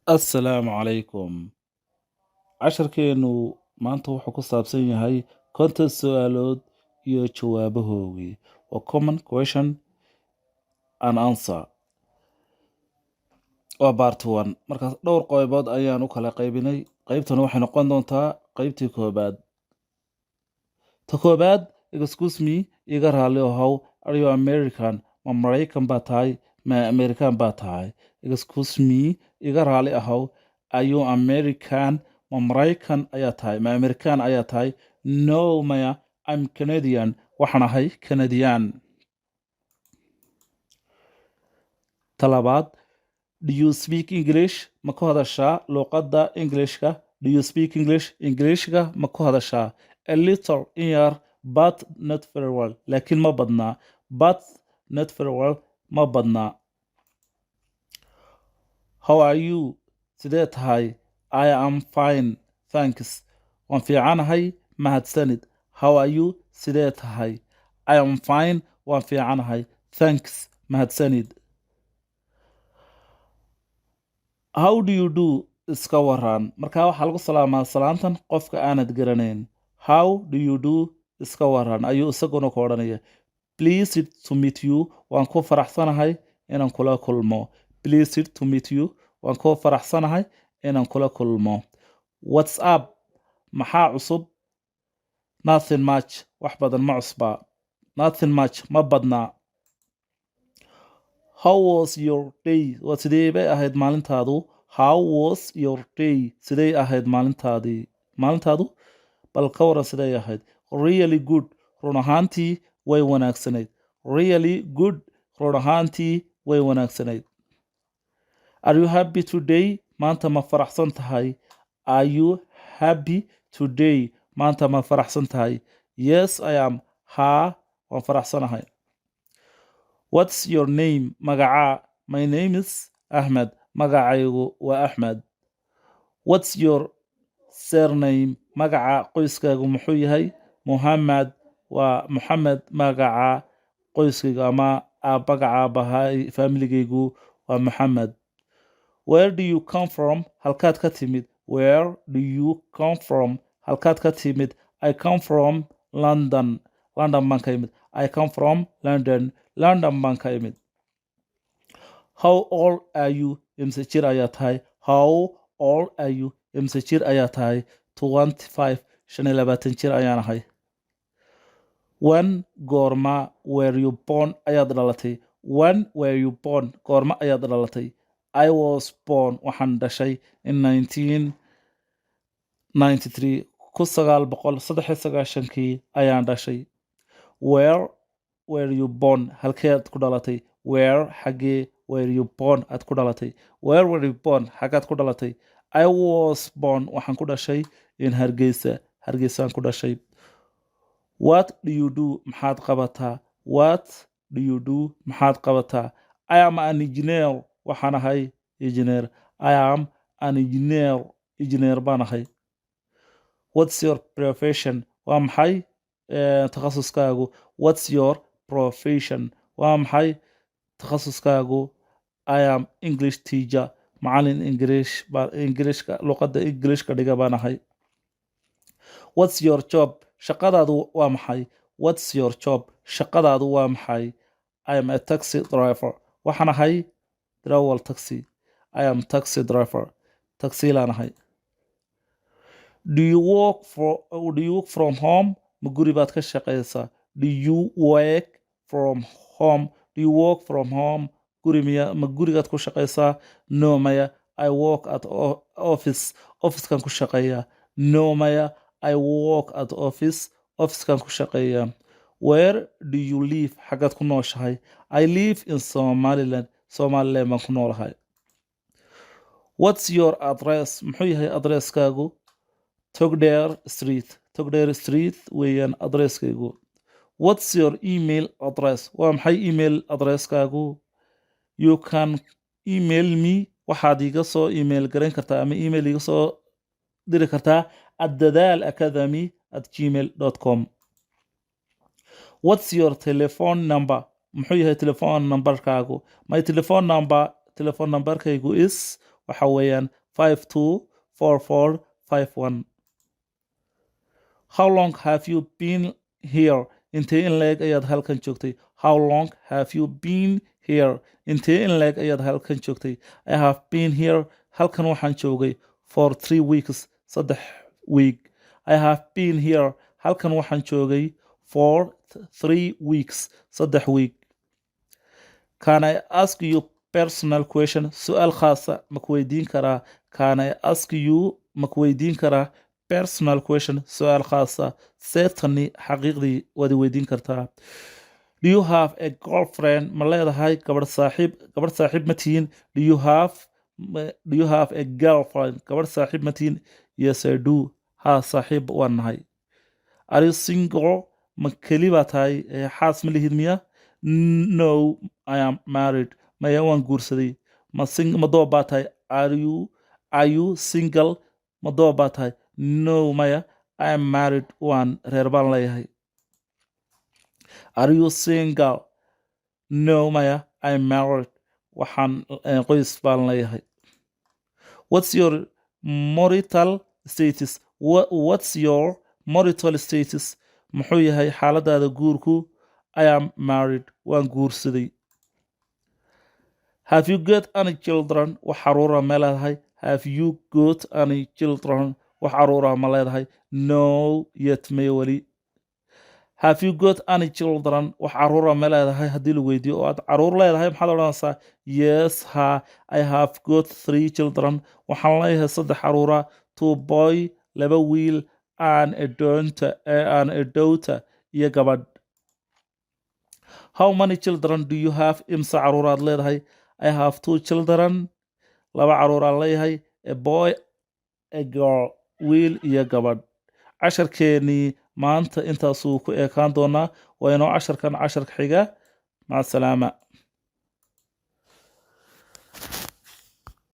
Assalaamu calaykum. Casharkeenu maanta wuxuu ku saabsan yahay 50 su'aalood iyo jawaabahoogii. Waa common question and answer. Waa part one. Markaas dhowr qaybood ayaan u kala qaybinay. Qaybtan waxay noqon doontaa qaybtii koobaad. Ta koobaad: Excuse me, iga raalli ahow. Are you American? Ma Maraykan baa tahay? Ma American baa tahay? Excuse me, iga raalli ahow. Are you American? Ma Maraykan ayaa tahay? Ma American ayaa tahay? No, maya. I'm Canadian. Waxaan ahay Canadian. Ta labaad: Do you speak English? Ma ku hadashaa luqadda Englishka? Do you speak English? Englishka ma ku hadashaa? A little, in yar. But not very well, laakiin ma badnaa. But not very well, ma badnaa. How are you? Sidee tahay? I am fine, thanks. Waan fiicanahay, mahadsanid. How are you? Sidee tahay? I am fine, waan fiicanahay. Thanks, mahadsanid. How do you do? Iska waran. Markaa waxaa lagu salaamaa salaantan qofka aanad garanayn. How do you do? Iska waran ayuu isaguna ku odhanaya. Pleased to meet you. Waan ku faraxsanahay inaan kula kulmo. Pleased to meet you. Waan ku faraxsanahay inaan kula kulmo. What's up? Maxaa cusub? Nothing much. Wax badan ma cusba. Nothing much, ma badna. How was your day? Waa sidee bay ahayd maalintaadu? How was your day? Sidee ahayd maalintaadii? Maalintaadu bal ka waran, sidee ahayd? Really good. Run ahaantii way wanaagsanayd. Really good. Run ahaantii way wanaagsanayd. Are you happy today? Maanta ma faraxsan tahay? Are you happy today? Maanta ma faraxsan tahay? Yes, I am. Haa, waan faraxsanahay. What's your name? Magacaa? My name is Ahmed. Magacaygu waa Axmed. What's your surname? Magaca qoyskaagu muxuu yahay? Muhammad. Waa Muxamed magaca qoyskaygu ama magaca aabahay, familigaygu waa Muxamed. Where do you come from? Halkaad ka timid? Where do you come from? Halkaad ka timid? I come from London. London baan ka imid. I come from London. London baan ka imid. How old are you? Imse jir ayaa tahay? How old are you? Imse jir ayaa tahay? 25, 25 jir ayaan ahay. When, goorma, were you born, ayaad dhalatay? When were you born? Goorma ayaad dhalatay? I was born, waxaan dhashay, in 1993, 1993-kii ayaan dhashay. Where were you born? Halkeed ku dhalatay? Where, xagee, were you born, aad ku dhalatay? Where were you born? Xaggaad ku dhalatay? I was born, waxaan ku dhashay, in Hargeysa. Hargeysaan ku dhashay. What do you do? Maxaad qabataa? What do you do? Maxaad qabataa? I am an engineer. Waxaan ahay engineer. I am an engineer. Engineer baan ahay. What's your profession? Waa maxay takhasuskaagu? What's your profession? Waa maxay takhasuskaagu? I am English teacher. Macalin English baa, Englishka, luqadda Englishka dhiga baan ahay. What's your job? Shaqadaadu waa maxay? What's your job? Shaqadaadu waa maxay? I am a taxi driver. Waxaan ahay darawal taxi. I am taxi driver. Taxiilaan ahay. Do you work from home? Ma guri baad ka shaqeysaa? Do you work from home? Do you work from home? Guri miya, ma gurigaad ku shaqeysaa? No, maya. I work at office. Officekan ku shaqeeyaa. No, maya. I work at office. Officekan ku shaqeeyaa. Where do you live? Xaggaad ku nooshahay? I live in Somaliland. Somaliland baan ku noolahay. What's your address? Muxuu yahay adresskaagu? Togdheer Street. Togdheer Street weeyaan adresskaygu. What's your email address? Waa maxay email adresskaagu? You can email me, waxaad iga soo email garayn kartaa ama email iga soo diri kartaa, at dadaalacademy@gmail.com. What's your telephone number? Muxuu yahay telephone numberkaagu? My telephone number, telephone numberkaygu, is Waxa weeyaan 524451. How long have you been here? Intee in leeg ayaad halkan joogtay? How long have you been here? Intee in leeg ayaad halkan joogtay? I have been here, halkan waxaan joogay, for 3 weeks, 3 week. I have been here, halkan waxaan joogay, for 3 weeks, 3 week. Can I ask you personal question? Su-aal khaasa ma ku weydiin karaa? Can I ask you, ma ku weydiin karaa, personal question, su-aal khaasa? Certainly, xaqiiqdii waad i weydiin kartaa. Do you have a girlfriend? Ma leedahay gabadh saaxiib? Gabadh saaxiib ma tihiin? Do you have a girlfriend? Gabadh saaxiib ma tihiin? Yes, I do. Ha, saaxiib waan nahay. Are you single? Ma keli baa tahay? Xaas ma lihid miya? No, I am married. Maya, waan guursaday. Ma doob baa tahay? Are you single? Ma doob baa tahay? No, maya, I am married. Waan reer baan leeyahay. Are you single? No, maya, I am married. Waxaan qoys baan leeyahay. What's your marital status? What's your marital status? Muxuu yahay xaaladaada guurku? I am married. Waan guursaday. Have you got any children? Wax caruura ma leedahay? Have you got any children? Wax caruura ma leedahay? No, yet, maya, weli. Have you got any children? Wax caruura ma leedahay haddii lagu weydiiyo oo aad caruur leedahay, maxaad odhanaysaa? Yes, ha, I have got three children. Waxaan leeyahay saddex caruura. Two boy, laba wiil, and a daughter, iyo gabadh. How many children do you have? Imisa caruuraad leedahay? I have two children, laba caruuraan leeyahay, a boy, a girl, wiil iyo gabadh. Casharkeenii maanta intaasuu ku eekaan doonaa. Waa inoo casharkan casharka xiga. Maca salaama.